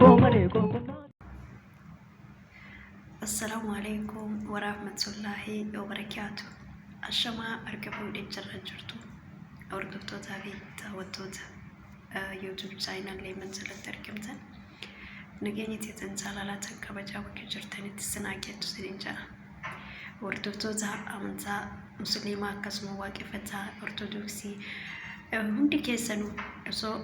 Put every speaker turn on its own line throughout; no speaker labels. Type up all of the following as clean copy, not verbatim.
koo malee koo kunnaa.
Assalaamu alaikum warahmatullaahi wabarakaatu. Ashamaa harka fuudhee jirra jirtu hordoftootaa fi daawwattoota YouTube channel Leeman jalatti argamtan. Nageenya teessan jaalalaa tan kabajaa bakka jirtanitti sinaa geettu sinin jedha. Hordoftoota amantaa Musliimaa akkasuma waaqeffataa Ortodoksii hundi keessanuu osoo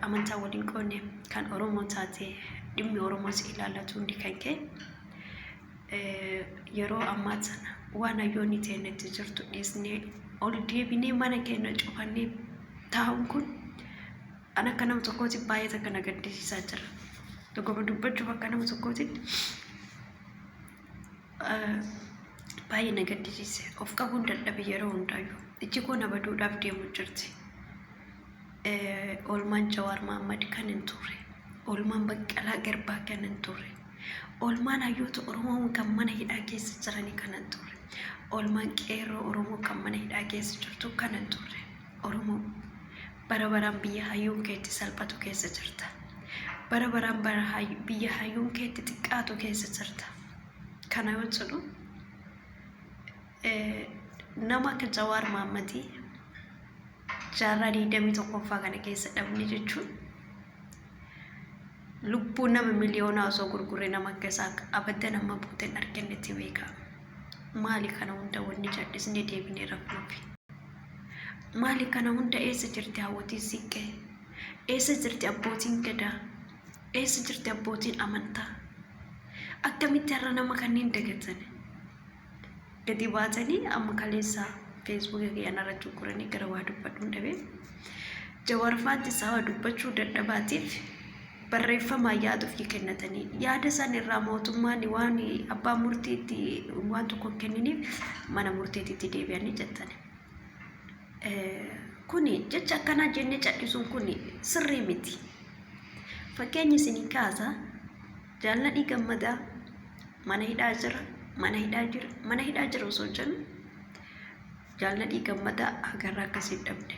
amantaa waliin qoodne kan Oromoo taate dhimmi Oromoos ilaallatu hundi kan ka'e yeroo ammaa tana waan hayyoonni teenyatti jirtu dhiisnee ol deebinee mana keenya cufannee taa'uun kun an akka nama tokkootti baay'ee takka na gaddisiisaa jira. Dhuguma dubbachuuf akka nama tokkootti baay'ee na gaddisiise. Of qabuun dadhabe yeroo hundaayyuu. Ijji koo na baduudhaaf deemu jirti. Oolmaan Jawaar Mahaammad kan hin turre. Oolmaan Baqqalaa Garbaa kan hin turre. Oolmaan hayyoota Oromoo kan mana hidhaa keessa jiranii kan hin turre. Oolmaan qeerroo Oromoo kan mana hidhaa keessa jirtu kan hin turre. Oromoo bara baraan biyya hayyuun keetti salphatu keessa jirta. Bara baraan bara biyya hayyuun keetti xiqqaatu keessa jirta. Kana yoo jedhu nama akka Jawaar Mahammadii jaarraa 21ffaa kana keessa dhabne jechuun lubbuu nama miliyoonaa osoo gurgurre nama akka isaa abaddan amma buuteen argannetti beeka. Maali kana hunda wanni jal'isnee deebinee rafnuufi? Maali kana hunda eessa jirti hawwatiin siiqqee? Eessa jirti abbootiin gadaa? Eessa jirti abbootiin amantaa? Akkamitti har'a nama kanneen dagatan? Gadi baatanii amma kaleessa Feesbuukii kiyyaan irratti gurguranii gara waa dubbadhuun dhabee. Jawaar faanti isaa dubbachuu dadhabaatiif barreeffamaan yaada ofii kennatanii yaada san irraa mootummaan waan abbaa murtiitti waan tokko hin kenniniif mana murteetitti deebi'anii jettani. Kuni jecha akkanaa jennee cal'isuun kuni sirrii miti. Fakkeenya isinii kaasa. Jaalladhii Gammadaa mana hidhaa jira, mana hidhaa jira, mana hidhaa jira osoo jennu Jaalladhii Gammadaa hagarraa akkasii hin dhabne.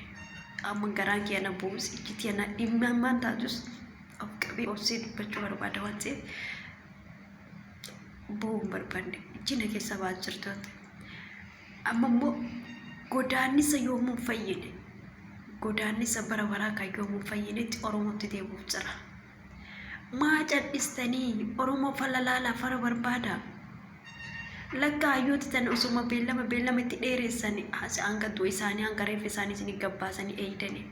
Amma garaan kiyya na bu'us ijji tiyya na dhimmaan taatus of qabee obsee dubbachuu barbaada waan ta'eef bu'uu hin barbaanne ijji na keessa ba'aa jirtu. Amma immoo godaannisa yoomuu hin fayyine, godaannisa bara baraa kan yoomuu hin fayyinetti Oromootti deebi'uuf jira. Maa cadhistanii Oromoo fala laalaa fara barbaada. Lakka hayyoota tana osuma beellama beellama itti dheeressan hanga du'a isaanii hanga reeffa isaanii isin gabbaasanii eeydanii.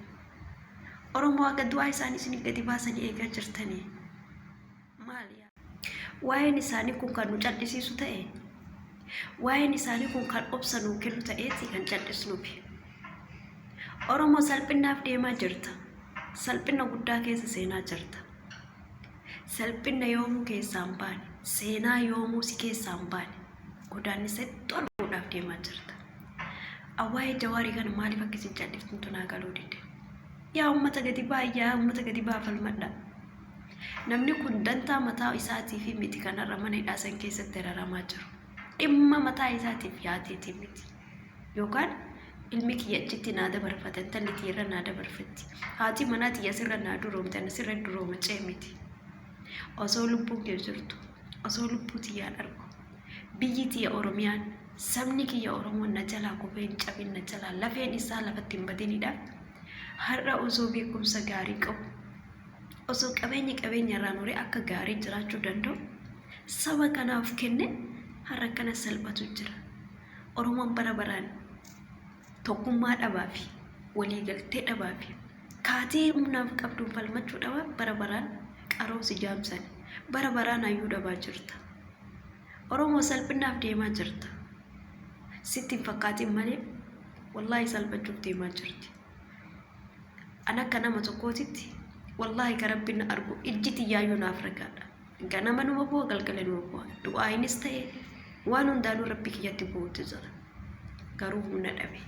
Oromoo haga du'aa isaanii isin gadi baasanii eegaa jirtanii. Maali? Waa'een isaanii kun kan nu cal'isiisu ta'e, waa'een isaanii kun kan obsa nuu kennu ta'eeti kan cal'isnuufi. Oromoo salphinnaaf deemaa jirta. Salphinna guddaa keessa seenaa jirta. Salphinna yoomuu keessaa hin baane, seenaa yoomuu si keessaa hin baane, godaannisa itti arguudhaaf deemaa jirta. Waa'ee Jawaarii kana maaliif akka isin cal'iftantu naa galuu dide. Yaa uummata gadi baa, yaa uummata gadi baa falmadha. Namni kun dantaa mataa isaatiif miti kanarra mana hidhaa san keessatti dararamaa jiru. Dhimma mataa isaatiif yaadeetii miti. Yookaan ilmi kiyya achitti naa dabarfata, intalli tiyya irra naa dabarfatti. Haati manaa tiyya asirra naa duroomte, ani asirra durooma cee miti. Osoo lubbuun kee jirtu, osoo lubbuu tiyyaan argu, biyyi tiyya Oromiyaan, sabni kiyya Oromoon na jalaa kufee hin cabin, na jalaa lafeen isaa lafatti hin badinidha. Har'a osoo beekumsa gaarii qabu, osoo qabeenya qabeenya irraan horee akka gaarii jiraachuu danda'u saba kanaaf kenne har'a akkana salphatu jira. Oromoon bara baraan tokkummaa dhabaa fi waliigaltee dhabaa fi kaatee humnaaf qabduun falmachuu dhabaa bara baraan qaroo si jaamsan bara baraan hayyuu dhabaa jirta. Oromoo salphinaaf deemaa jirta. Sitti hin fakkaatin malee wallaahi salphachuuf deemaa jirti. An akka nama tokkootitti wallaahi ka rabbiin na argu ijji tiyyaayyuu naaf ragaadha. Ganama numa bu'a galgala numa bu'a. Du'aayinis ta'e waan hundaanuu rabbi kiyyatti bu'uutu jira. Garuu humna dhabe.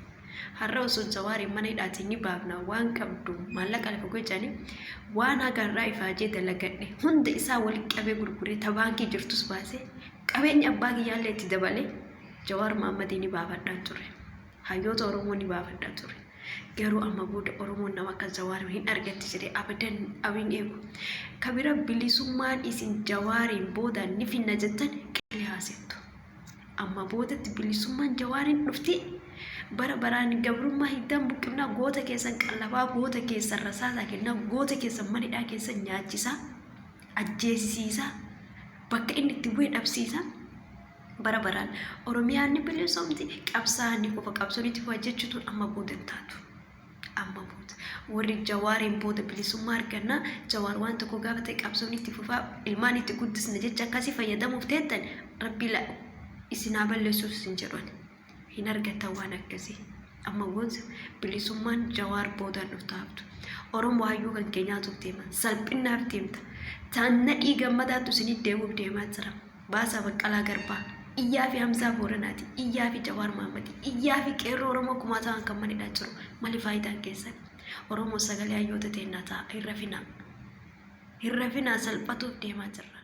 Har'a osoo Jawaariin mana hidhaatii ni baafna waan qabdu maallaqa lafa gojani waan hagarraa ifaajee dalagadhe hunda isaa walitti qabee gurguree ta baankii jirtus baasee qabeenya abbaa kiyyaallee itti dabalee Jawaar Mahammadii ni baafadhaan ture. Hayyoota Oromoo ni baafadha ture. Garuu amma booda Oromoon nama akka Jawaar hin argatti jedhee abadan abiin eegu. Kabira bilisummaan isin Jawaariin booda ni finna jettan qilee haasettu. Amma boodatti bilisummaan Jawaariin dhufti. Bara baraan gabrummaa hiddaan buqqifnaa, goota keessan qallabaa, goota keessan rasaasaa kennaa, goota keessan manidhaa keessan nyaachisaa, ajjeesisiisaa, bakka inni itti bu'e dhabsiisaa. Bara baraan Oromiyaan ni bilisoomti, qabsaa'aan ni kufa, qabsoon itti fufa jechuutu amma booda hin taatu. Amma booda warri Jawaariin booda bilisummaa argannaa, Jawaar waan tokko gaafa ta'e qabsoon itti fufaa, ilmaan itti guddisna jecha akkasii fayyadamuuf teettan, rabbii isin haa balleessuuf isin jedhan. Hin argattan waan akkasii. Amma booda bilisummaan Jawaar boodaan dhufta haftu. Oromoo hayyuu kan kee nyaatuuf deema. Salphinnaaf deemta. Taannadhii gammadaattu isinii deemuuf deemaa jira. Baasaa Baqqalaa Garbaa. Iyyaa fi Hamzaa Booranaati. Iyyaa fi Jawaar Mahaammadi. Iyyaa fi qeerroo Oromoo kumaatamaan kan manidhaa jiru. Mali faayidaan keessan? Oromoo sagalee hayyoota teennaa ta'a. Hin rafinaa. Hin rafinaa, salphatuuf deemaa jirra.